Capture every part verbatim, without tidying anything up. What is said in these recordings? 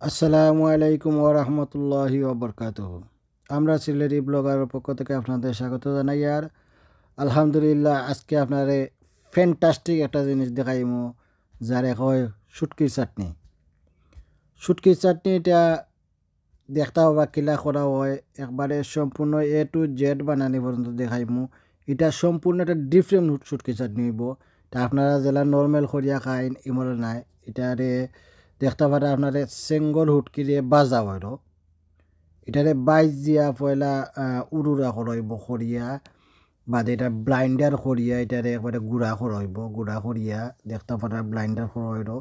আসসালামু আলাইকুম ওয়া রাহমাতুল্লাহি ওয়া বারাকাতুহু। আমরা সিলেটি ব্লগারর পক্ষ থেকে আপনাদের স্বাগত জানাই। আর আলহামদুলিল্লাহ, আজকে আপনারে ফ্যান্টাস্টিক একটা জিনিস দেখাইমু, যারে কয় শুটকির চাটনি। শুটকির চাটনি এটা দেখতা পারবা কিলা করা হয়, একবারে সম্পূর্ণ A to Z বানানি পর্যন্ত দেখাইমু। এটা সম্পূর্ণ একটা ডিফারেন্ট শুটকি চাটনি অইবো। তা আপনারা যেলা নরমাল করিয়া খাইন, ইমরা নায়। এটারে দেখতা পাররা আপনারে সেঙ্গর হুটকিরে বাজা অইলো। এটারে বাইজ দিয়া পয়লা, আহ, উড়ুরা করা অইবো করিয়া, বাদে এটা ব্লাইন্ডার করিয়া এটারে একবারে গুঁড়া করা অইবো। গুঁড়া করিয়া দেখতা পাররা ব্লাইন্ডার করা অইলো।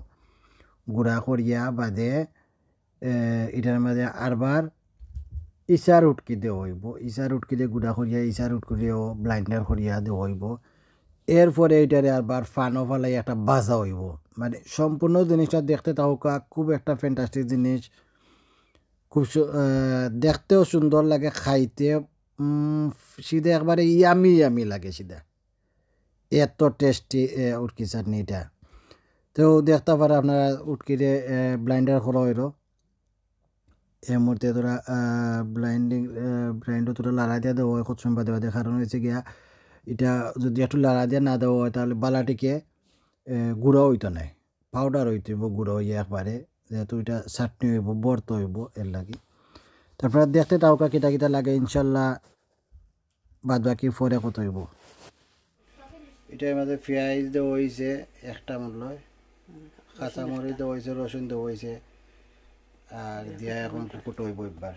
গুঁড়া করিয়া বাদে এ, এটার মাঝে আরবার ইছার উটকি দেওয়া অইবো। ইছার উটকি দিয়ে গুঁড়া করিয়া, ইছার উটকি দিয়েও ব্লাইন্ডার করিয়া দেওয়া অইবো। এরপরে এটারে আরবার ফানো ফালাই একটা বাজা অইবো। মানে সম্পূর্ণ জিনিসটা দেখতে থাকুক্কা, খুব একটা ফ্যান্টাস্টিক জিনিস। খুব সু-, আহ, দেখতেও সুন্দর লাগে, খাইতে, উম, সিধা একবারে ইয়ামি ইয়ামি লাগে সিধা। এত টেস্টি, এ, উটকি চাটনি এটা। তো দেখতা পাররা আপনারা উটকিরে, এ, ব্লাইন্ডার করা অইলো। এই মুহূর্তে তোরা, আহ, ব্লাইন্ডিং, আহ, ব্লাইন্ডও তোরা লাড়া দিয়া দেওয়া অয় কত সময় বাদে বাদে। কারণ অইছে গিয়া, এটা যদি একটু লাড়া দিয়া না দেওয়া অয়, তাহলে বালাটিকে, এ, গুঁড়া অইতো নায়, পাউডার অইতো অইবো গুঁড়া অইয়া একবারে, যেহেতু এটা চাটনি অইবো, ভর্তা অইবো, এর লাগি। তারপরে দেখতে থাকুক্কা কিতা কিতা লাগে, ইনশাল্লাহ বাদ বাকি পরে কত অইবো। এটার মাঝে পিয়াইজ দেওয়া অইছে একটা মূল্য, কাঁচামরিচ দেওয়া অইছে, রসুন দেওয়া অইছে, আর দিয়া এখন কুটো অইবো একবার।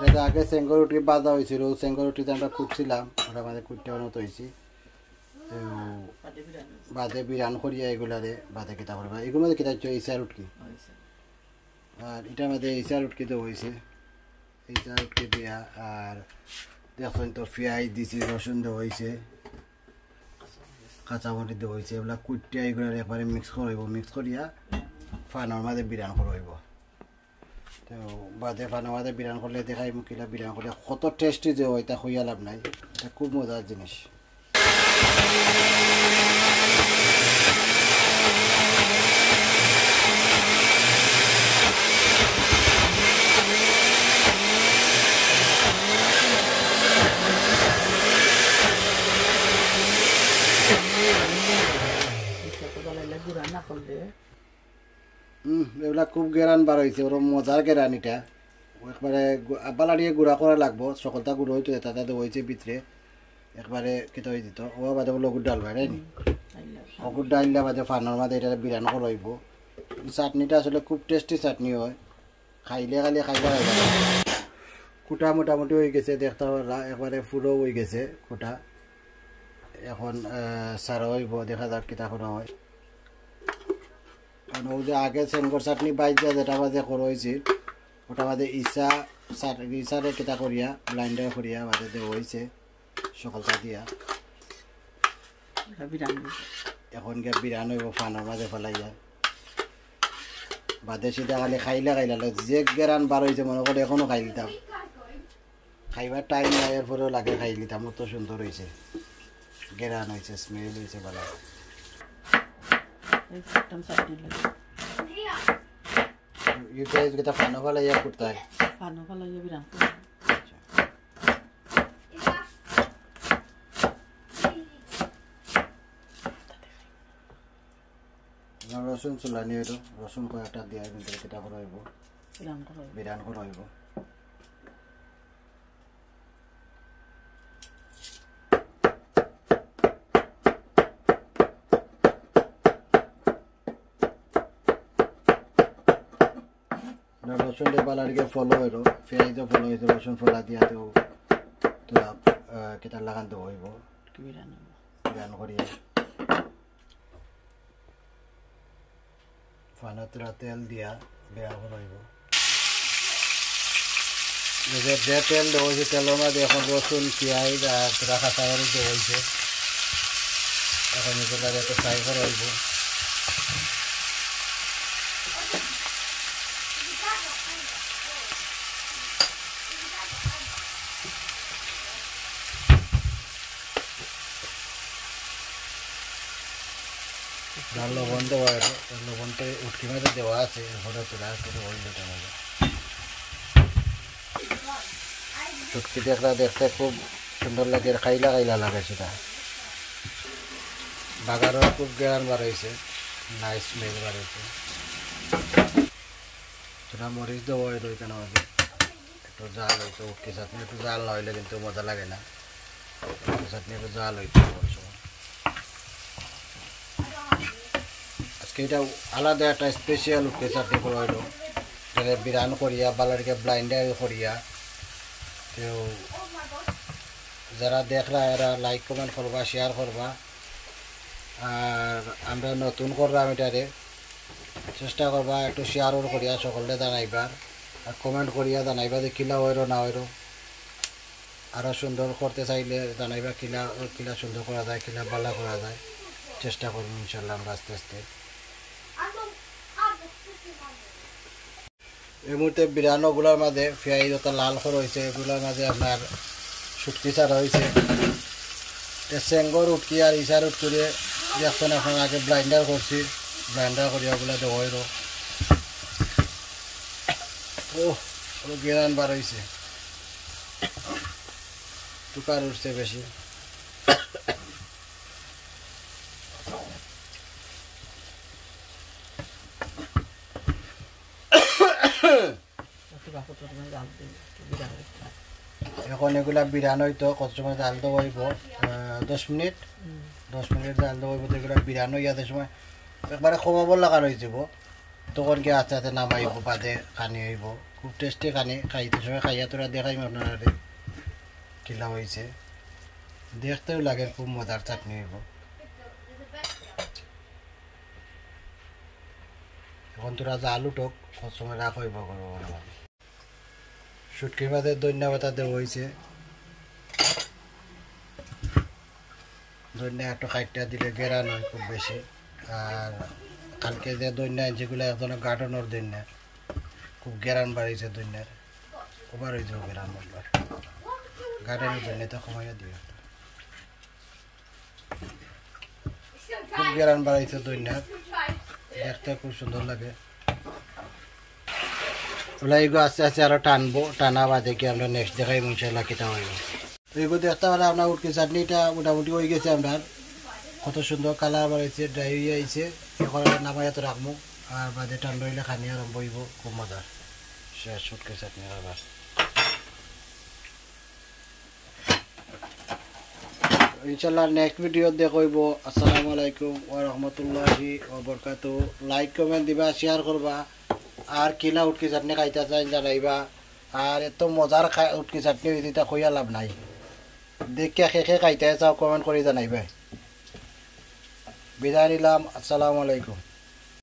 এটা তো আগে সেঙ্গর উটকি বাজা অইছিল, সেঙ্গর উটকি যে আমরা কুটছিলাম, ওটার মাঝে কুটটা অইছে। তো বাদে বিরান করিয়া এগুলারে বাদে কিতা করবা, এগুর মাঝে কিতা অইছে, ইছার উটকি। আর এটার মাঝে ইছার উটকি দেওয়া অইছে, ইছার উটকি দিয়া। আর দেখছইন তো পিয়াইজ দিছি, রসুন দেওয়া অইছে, কাঁচামরিচ দেওয়া অইছে, এগুলা কুটটা এগুলারে একবারে মিক্স করা অইবো। মিক্স করিয়া ফানোর মাঝে বিরান করা অইবো। তো বাদে ফানোর মাঝে বিরান করলে দেখাইমু কিলা বিরান করলে কত টেস্টি যে অয়, তা কইয়া লাভ নাই। এটা খুব মজার জিনিস। গুঁড়া না করলে হুম, এগুলা খুব গেরান বার অইছে, ওর মজার গেরান এটা। একবারে গু-, বালাটিয়ে গুঁড়া করা লাগবো, সকলতা গুঁড়া অইতো, এটা তাতে অইছে ভিতরে। একবারে কিতা অই দিত, ও বাদে লগুর ডাল বাইরে নি। লগুর ডাইল্লা বাদে ফানোর মাঝে এটা বিরান করা অইবো। চাটনিটা আসলে খুব টেস্টি চাটনি অয়, খাইলে খালি খাইলে খাইলে। কুটা মোটামুটি অই গেছে, দেখতা পাররা একবারে পুরো অই গেছে কুটা। এখন, আহ, সারা অইবো, দেখা যাক কিতা করা অয়। কারণ অউ যে আগে সেঙ্গর চাটনি বাইজা যেটা মাঝে করা অইছিল, ওটা মাঝে ইছা চাট-, ইছারে কিতা করিয়া, ব্লাইন্ডার করিয়া মাঝে দেওয়া অইছে, সকলতা দিয়া। এটা বিরান অইবো। এখন গিয়া বিরান অইবো ফানোর মাঝে ফালাইয়া। বাদে সিধা খালি খাইলে খাইলে, যে গেরান বার অইছে মনে করে এখনো খাই দিতাম। খাইবার টাইম নাই, এরপরেও লাগে খাই নিতাম, অত সুন্দর অইছে, গেরান অইছে, স্মেল অইছে ভালা। এই একদম চাটনি লাগে। ইউ গাইস, কিতা ফানো ফালাইয়া কুটতায়? ফানো ফালাইয়া বিরান করে। রসুন চুলানি অইলো, রসুন কয়েকটা দিয়া কিন্তু কিতা করা অইবো? বিরান করা অইবো। বিরান করা অইবো। না, রসুন দিয়ে বালাটিকে ফলো অইলো, পিয়াইজও ফলো অইছে, রসুন ফলা দিয়া তো, তো আপ-, আহ, কিতা লাগান দেওয়া অইবো। বিরান অইবো। বিরান করিয়া। ফানো থুড়া তেল দিয়া বিরান করা অইবো। এই যে, যে তেল দেওয়া হয়েছে, তেলের মধ্যে এখন রসুন, পেঁয়াজ আর পুরা কাঁচামরিচ দেওয়া হয়েছে। এখন এগুলো একটু ফ্রাই করা হইব। আর লবণ দেওয়া হলো, লবণটা উটকি মাঝে দেওয়া আছে, এরপরে পুরা একটু হইল এটা মজা। শুটকি দেখরা দেখতে খুব সুন্দর লাগে, খাইলা খাইলা লাগে সেটা। বাগারও খুব গেরান বাড়াইছে, নাইস স্মেল বাড়াইছে। সেটা মরিচ দেওয়া হইলো এখানে মধ্যে। একটু জাল হইতো, উটকি চাটনি একটু জাল না হইলে কিন্তু মজা লাগে না। উটকি চাটনি একটু জাল হইতো সবসময়। আজকে এটা আলাদা একটা স্পেশাল উটকি চাটনি করা হইলো। যেটা বিরান করিয়া, বালারিকে ব্লাইন্ডার করিয়া। কেউ যারা দেখরা, এরা লাইক, কমেন্ট করবা, শেয়ার করবা। আর আমরা নতুন করলাম এটারে, চেষ্টা করবা একটু শেয়ার করিয়া সকলকে জানাইবার, আর কমেন্ট করিয়া জানাইবা যে কিলা হইরো না হইরো। আরও সুন্দর করতে চাইলে জানাইবা কিলা, কিলা সুন্দর করা যায়, কিলা ভালা করা যায়। চেষ্টা করবো ইনশাল্লাহ আমরা আস্তে আস্তে। এই মুহূর্তে বিরানোগুলার মাঝে পেঁয়াজ যত লাল করে হয়েছে, এগুলার মাঝে আপনার শুটকি ছাড়া হয়েছে। এ চেঙ্গর উটকি আর ইসার উটকিরে দেখছেন আপনার আগে ব্লাইন্ডার করছি, ব্লাইন্ডার করিয়া ওগুলা দেওয়া হইল। ও, ও গেরান বার হয়েছে, তুকার উঠছে বেশি। এখন এগুলা বিরান হইতো কত সময় জাল দেওয়া হইব? আহ, দশ মিনিট। দশ মিনিট জাল দেওয়া হইব, তো এগুলা বিরান হইয়া যে সময় একবারে খোবাবর লাগান হয়ে যাব, তখন কি আস্তে আস্তে নামাইব, বাদে খানি হইব। খুব টেস্টি খানি, খাইতে সময় খাইয়া তোরা দেখাইম আপনারা কিলা হয়েছে। দেখতেও লাগে খুব মজার চাটনি হইব। এখন তোরা জাল উঠোক, কত সময় রাখ হইব করবো। শুটকির মাঝে ধনিয়া পাতা দেওয়া হয়েছে। ধনিয়া একটু কাইটটা দিলে গেরান হয় খুব বেশি। আর কালকে যে ধনিয়া আনছি, এগুলো একজনের গার্ডেনের ধনিয়া, খুব গেরান বাড়িয়েছে ধনিয়ার, ওভার হয়ে যাবে গেরান একবার। গার্ডেনের ধনিয়া তো কমাইয়া দিও। খুব গেরান বাড়াইছে ধনিয়ার, দেখতে খুব সুন্দর লাগে। ওলা এগো আস্তে আস্তে আরো টানবো, টানা বাদে কি আমরা নেক্সট দেখাই ইনশাল্লাহ কিতা হইব। তো এগো দেখতে পারে আপনার উটকি চাটনিটা মোটামুটি হয়ে গেছে, আপনার কত সুন্দর কালার বাড়াইছে, ড্রাই হয়ে আইছে। এখন আমরা নামাইয়া তো রাখবো, আর বাদে ঠান্ডা হইলে খানি আরম্ভ হইব, খুব মজার। শেষ উটকি চাটনি আবার। ইনশাল্লাহ নেক্সট ভিডিও দেখা হইব। আসসালামু আলাইকুম ওয়া রাহমাতুল্লাহি ওয়া বারাকাতুহু। লাইক, কমেন্ট দিবা, শেয়ার করবা, আর কিলা উটকি চাটনি খাইতা চাই জানাইবা। আর এত মজার খা-, উটকি চাটনি হইছে, তা কইয়া লাভ নাই। দেখিয়া খে খে খাইতা চাও, কমেন্ট করি জানাইবা। বিদায় নিলাম, আসসালামু আলাইকুম।